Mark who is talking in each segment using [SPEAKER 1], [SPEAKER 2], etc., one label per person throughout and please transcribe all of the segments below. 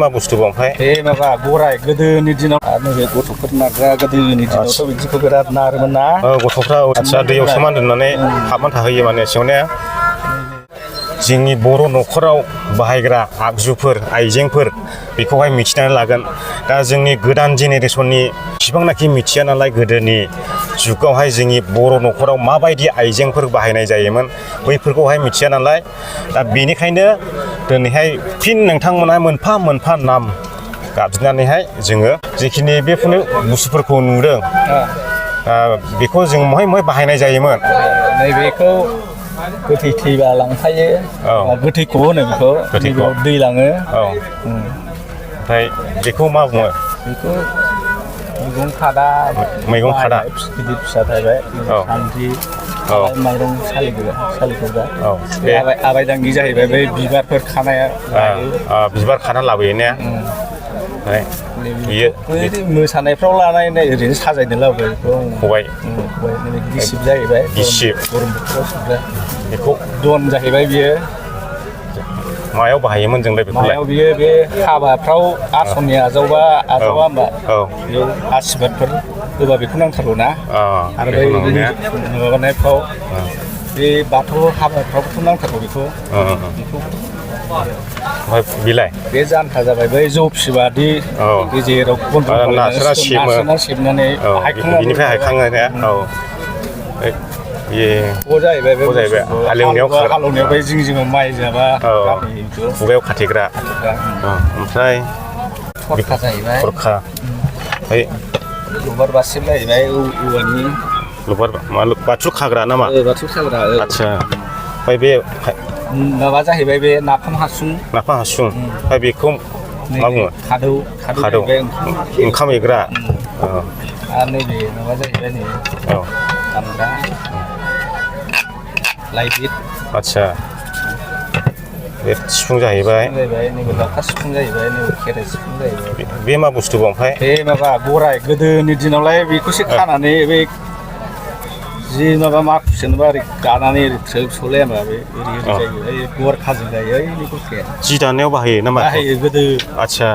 [SPEAKER 1] मा बुस्थु ओमफ्राय
[SPEAKER 2] बे माबा गराय गोदोनि दिनाव आरो बे गथ'फोर नारग्रा गोदोनि दिनावथ' बिदिखौ बिराद नारोमोन ना
[SPEAKER 1] गथ'फ्रा आदसा दैयाव सोमान दोननानै हाबनानै थाहैयो माने सिङावने जोंनि बर' न'खराव बाहायग्रा आगजुफोर आइजेंफोर बेखौहाय मिथिनानै लागोन दा जोंनि गोदान जेनेरेसननि इसिबांनाखि मिथिया नालाय गोदोनि जुगावहाय जोंनि बर' न'खराव माबायदि आइजेंफोर बाहायनाय जायोमोन बैफोरखौहाय मिथिया नालाय दा बेनिखायनो दिनैहाय फिन नोंथांमोना मोनफा मोनफा नाम गाबज्रिनानैहाय जोङो जिखिनि बेफोरनो बुस्थुफोरखौ नुदों बेखौ जों महाय महाय बाहायनाय जायोमोन
[SPEAKER 2] नैबेखौ गोथै थैबा लांफायो गोथैखौ होनो बेखौ गोथैखौ दै लाङो
[SPEAKER 1] ओमफ्राय बेखौ मा बुङो
[SPEAKER 2] बेखौ मैगं खादा गिदिर फिसा थाबाय सान्द्रि माइरं सालिग्रा बे आबायदांगि जाहैबाय बै बिबारफोर खानाया
[SPEAKER 1] बिबार खाना लाबोयो ने बियो
[SPEAKER 2] मोसानायफ्राव लानाय ओरैनो साजायनो लाबोबाय
[SPEAKER 1] खबाय
[SPEAKER 2] गिसिब जाहैबाय
[SPEAKER 1] गिसिब
[SPEAKER 2] गरम बोथोराव सुग्रा
[SPEAKER 1] बेखौ
[SPEAKER 2] दन जाहैबाय बियो
[SPEAKER 1] मायाव बाहायोमोन जोंलाय बेखौलाय
[SPEAKER 2] मायाव बियो बे हाबाफ्राव आसननि आजावबा होमबा बेयाव आसिरबादफोर होबा बेखौ नांथारगौ ना आरो बै माबानायफ्राव बे बाथौ हाबाफ्रावथ' नांथारगौ बेखौ
[SPEAKER 1] ओमफ्राय बिलाय
[SPEAKER 2] बे जानथा जाबाय बै जौ फिसिबादि गेजेराव नारसोना सेबनानै
[SPEAKER 1] बिनिफ्राय हायखाङो ने
[SPEAKER 2] जाहैबाय
[SPEAKER 1] हालेवनायाव
[SPEAKER 2] बै जिं जिङाव माइ जाबा
[SPEAKER 1] खुगायाव खाथेग्रा ओमफ्राय
[SPEAKER 2] थरखा जाहैबाय
[SPEAKER 1] थरखा
[SPEAKER 2] लबार बासिब जाहैबाय औवानि
[SPEAKER 1] लबार बाथुल खाग्रा नामा
[SPEAKER 2] बाथुल खाग्रा
[SPEAKER 1] आदसा ओमफ्राय बे
[SPEAKER 2] माबा जाहैबाय बे नाफाम हासुं
[SPEAKER 1] ओमफ्राय बेखौ मा बुङो खादौ ओंखाम एग्रा
[SPEAKER 2] आरो नैबे माबा जाहैबाय नै दामग्रा लाइट
[SPEAKER 1] आदसा बे सिफुं जाहैबाय
[SPEAKER 2] नैबे लावखार सिफुं जाहैबाय नैबे खेराइ सिफुं जाहैबाय
[SPEAKER 1] बे मा बुस्थु ओमफ्राय
[SPEAKER 2] बे माबा गराय गोदोनि दिनावलाय बेखौसो खानानै बे जि माबा माखु सोनोबा ओरै गानानै ओरै थ्रोब सलाया होनबा बे ओरै जायो गरखाजों जायो ओइ
[SPEAKER 1] जि दानायाव बाहायो नामा
[SPEAKER 2] बाहायो गोदो
[SPEAKER 1] आदसा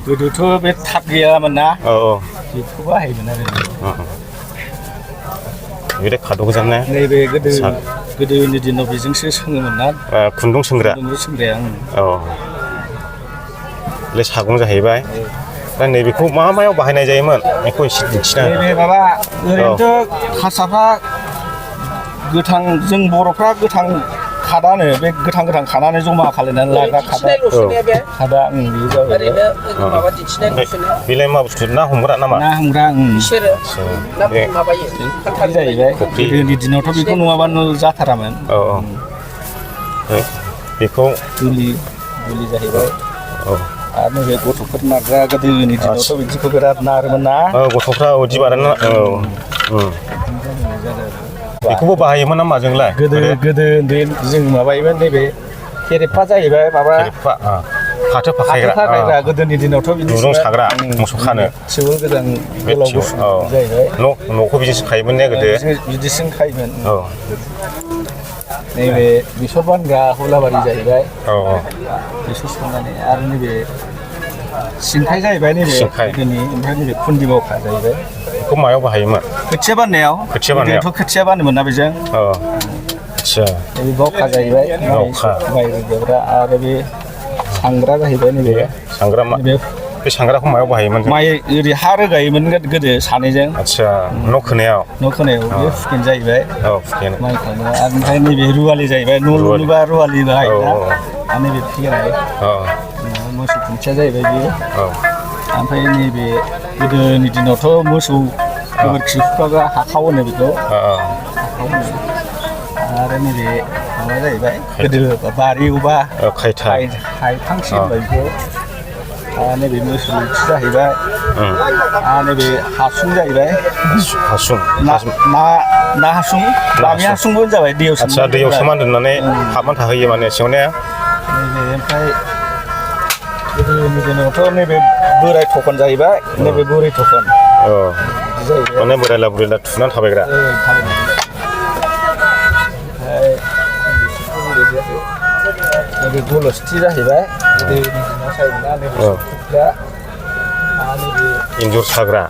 [SPEAKER 2] गोदोथ' बे थाब गैयामोन ना बेखौ बाहायोमोन आरो
[SPEAKER 1] बे खादौ गोजान ने
[SPEAKER 2] नैबे गोदोनि दिनाव बेजोंसो सोङोमोन ना
[SPEAKER 1] खुन्दुं सोंग्राया बे सागं जाहैबाय दा नैबेखौ मा मायाव बाहायनाय जायोमोन बेखौ एसे दिन्थिना
[SPEAKER 2] नैबे माबा ओरैनोथ' हारसाफ्रा गोथां जों बर'फ्रा गोथां खादानो बे गोथां खानानै जमा खालायनानै लाग्रा खादा बेयो जाबाय
[SPEAKER 1] बेलाय मा बुस्थु ना हमग्रा नामा
[SPEAKER 2] ना हमग्रा जाहैबाय गोदोनि दिनावथ' बेखौ नङाबानो जाथारामोन
[SPEAKER 1] बेखौ
[SPEAKER 2] गुलि जाहैबाय आरो नैबे गथ'फोर नारग्रा गोदोनि दिनावथ' बिदिखौ बिराद नारोमोन ना
[SPEAKER 1] गथ'फ्रा उदि बाराना बेखौबो बाहायोमोन नामा जोंलाय
[SPEAKER 2] गोदो उन्दै जों माबायोमोन नैबे खेरेफा जाहैबाय माबा
[SPEAKER 1] फाथो फाखायग्रा
[SPEAKER 2] गोदोनि दिनावथ' बिदि
[SPEAKER 1] दुरुं साग्रा मोसौ खानो
[SPEAKER 2] थिवोल गोजां गोलाव गुसुं जाहैबाय
[SPEAKER 1] न'खौ बिदिसो खायोमोन ने गोदो
[SPEAKER 2] बिदिसो खायोमोन नैबे बेसर बानग्रा हुलाबारि जाहैबाय बेसर संनानै आरो नैबे सिंखाय जाहैबाय नैबे गोदोनि ओमफ्राय नैबे खुन्दि बावखा जाहैबाय
[SPEAKER 1] बेखौ मायाव बाहायोमोन
[SPEAKER 2] खोथिया बाननायाव खोथिया बानोमोन ना बेजों
[SPEAKER 1] आदसा
[SPEAKER 2] बे बावखा जाहैबाय माइ रोगाग्रा आरो बे सांग्रा जाहैबाय नैबे
[SPEAKER 1] सांग्रा बे सांग्राखौ मायाव बाहायोमोन
[SPEAKER 2] माइ ओरै हा रोगायोमोन गोदो सानैजों
[SPEAKER 1] आदसा न' खोनायाव
[SPEAKER 2] बे फुकेन जाहैबाय
[SPEAKER 1] फुकेन
[SPEAKER 2] माइ खायनायाव आरो ओमफ्राय नैबे रुवालि जाहैबाय न' लुनोबा रुवालि बाहायोना आरो नैबे फेराय मोसौ खुन्थिया जाहैबाय बेयो ओमफ्राय नैबे गोदोनि दिनावथ' मोसौ गोबोरखि खुखाग्रा हाखाव होनो बेखौ आरो नैबे माबा जाहैबाय गोदो बारियावबा हायखांसि होनबाय बेखौ आरो नैबे मोसौ खि जाहैबाय आरो नैबे हासुं जाहैबाय ना हासुं बामि हासुंबो जाबाय
[SPEAKER 1] दैयाव सोमान दोननानै हाबनानै थाहैयो माने सिङावने
[SPEAKER 2] ओमफ्राय गोदोनि दिनावथ' नैबे बोराय थखन जाहैबाय नैबे बुरै थखन
[SPEAKER 1] माने बोरायला थुनानै थाबायग्रा
[SPEAKER 2] नैबे गलस्थि जाहैबाय गोदोनि दिनाव सायोमोनना नैबे सुखुफ्रा नैबे
[SPEAKER 1] इन्जुर साग्रा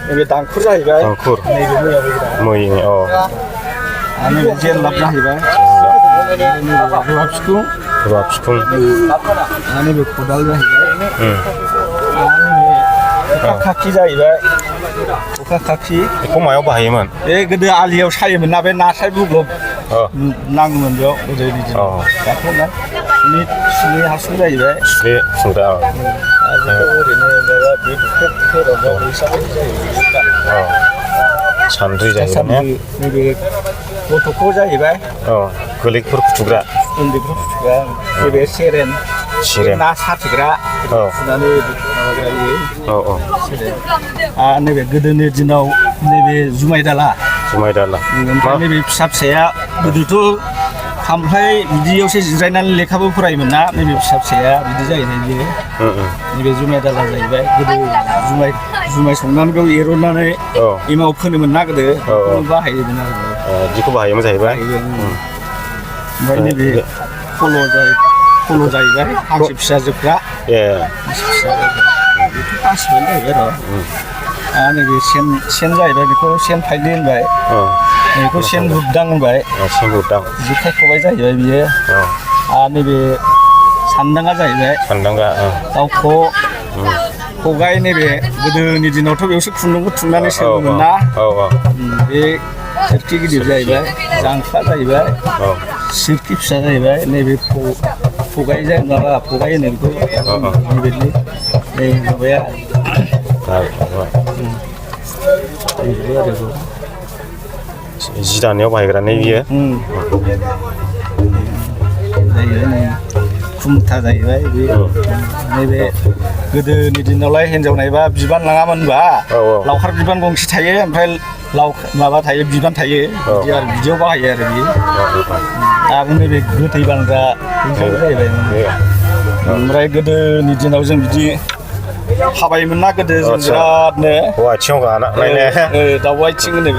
[SPEAKER 2] नैबे दांखुर जाहैबाय
[SPEAKER 1] दांखुर
[SPEAKER 2] नैबे मैया बैग्रा
[SPEAKER 1] मैनि
[SPEAKER 2] नैबे जेनलाब जाहैबाय नैबे रुवा फिखुं
[SPEAKER 1] रुवा फिखुं
[SPEAKER 2] नैबे खदाल जाहैबाय नैबे अखा खाखि जाहैबाय अखा खाखि
[SPEAKER 1] बेखौ मायाव बाहायोमोन
[SPEAKER 2] बे गोदो आलियाव सायोमोन ना बे नास्राय बुग्लब नाङोमोन बेयाव गोदोनि दिनाव दाथ' ना सुनि हासुं जाहैबाय
[SPEAKER 1] सुनि सुंदा
[SPEAKER 2] आरो ओरैनो माबा बे दुख्रेबफोराव हिसाबै जायो
[SPEAKER 1] सान्द्रि जाहैबाय
[SPEAKER 2] नैबे गथ'खौ जाहैबाय
[SPEAKER 1] गोलैफोर फुथुग्रा
[SPEAKER 2] उन्दैफोर फुथुग्रा नैबे सेरेन ना साथेग्रा फुनानै माबा जायो नैबे गोदोनि दिनाव नैबे जुमाय दाला ओमफ्राय नैबे फिसा फिसाया गोदोथ' खामफ्लाय बिदियावसो जिरायनानै लेखाबो फरायोमोन ना नैबे फिसा फिसाया बिदि जाहैबाय बियो नैबे जुमाय दाला जाहैबाय गोदो जुमाय संनानै बेयाव एरननानै एमाव फोनोमोन ना गोदो बाहायोमोन आरो
[SPEAKER 1] बिदिखौ बाहायोमोन जाहैबाय
[SPEAKER 2] ओमफ्राय नैबे फल' जाहैबाय हांसो फिसा जोबग्रा बेथ' गासिबोआनो जाहैबाय र' नैबे सेन जाहैबाय बेखौ सेन फाइलि होनबाय बेखौ सेन बुदां होनबाय जेखाइ खबाइ जाहैबाय बियो नैबे सान्दाङा जाहैबाय दाउख' खगाइ नैबे गोदोनि दिनावथ' बेयावसो खुन्दुंखौ थुननानै सोङोमोन ना बे सोरखि गिदिर जाहैबाय जांख्ला जाहैबाय सोरखि फिसा जाहैबाय नैबे फगाइ होनो बेखौ नैबेनि नै माबाया
[SPEAKER 1] जि दानायाव बाहायग्रा नै बियो
[SPEAKER 2] खुमथा जाहैबाय बे नैबे गोदोनि दिनावलाय हिन्जाव नायबा बिबान लाङामोनबा लावखार बिबान गंसे थायो ओमफ्राय माबा थायो बिबान थायो बिदि आरो बिदियाव बाहायो आरो बियो आरो नैबे गोथै बानग्रा जाहैबाय ओमफ्राय गोदोनि दिनाव जों बिदि थाबायोमोन ना गोदो जों बिरादनो
[SPEAKER 1] आथिङाव गानानै
[SPEAKER 2] दाउ आथिं होनो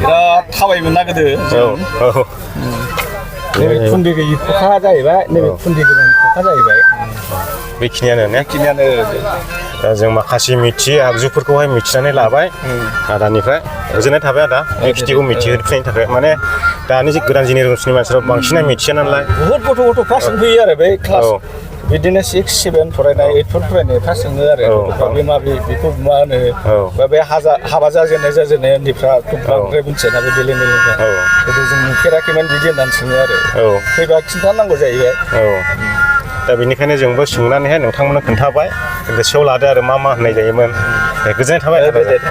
[SPEAKER 2] बिराद थाबायोमोन ना गोदो नैबे खुन्दै गैयि खखा जाहैबाय नैबे खुन्दै गोनां खखा जाहैबाय
[SPEAKER 1] बेखिनियानो दा जों माखासे मिथियै आगजुफोरखौहाय मिथिनानै लाबाय आदानिफ्राय गोजोननाय थाबाय आदा बे खिथिखौ मिथिहोनायनि थाखाय माने दानि गोदान जेनेरेसननि मानसिफ्रा बांसिनानो मिथिया नालाय
[SPEAKER 2] बुहुद गथ'फ्रा सोंफैयो आरो बै क्लास बिदिनो 6, 7 फरायनाय 8 फरायनायफ्रा सोङो आरो बे माबे बेखौ मा होनो बे हाबा जाजेननाय उन्दैफ्रा बांद्राय मिथिया ना बे देलेमेलेफ्रा गोदो जों नुफेराखैमोन बिदि होननानै सोङो आरो फैबा खिन्थानांगौ जाहैबाय
[SPEAKER 1] दा बेनिखायनो जोंबो सोंनानैहाय नोंथांमोननो खोन्थाबाय गोसोआव लादो आरो मा होननाय जायोमोन गोजोननाय थाबाय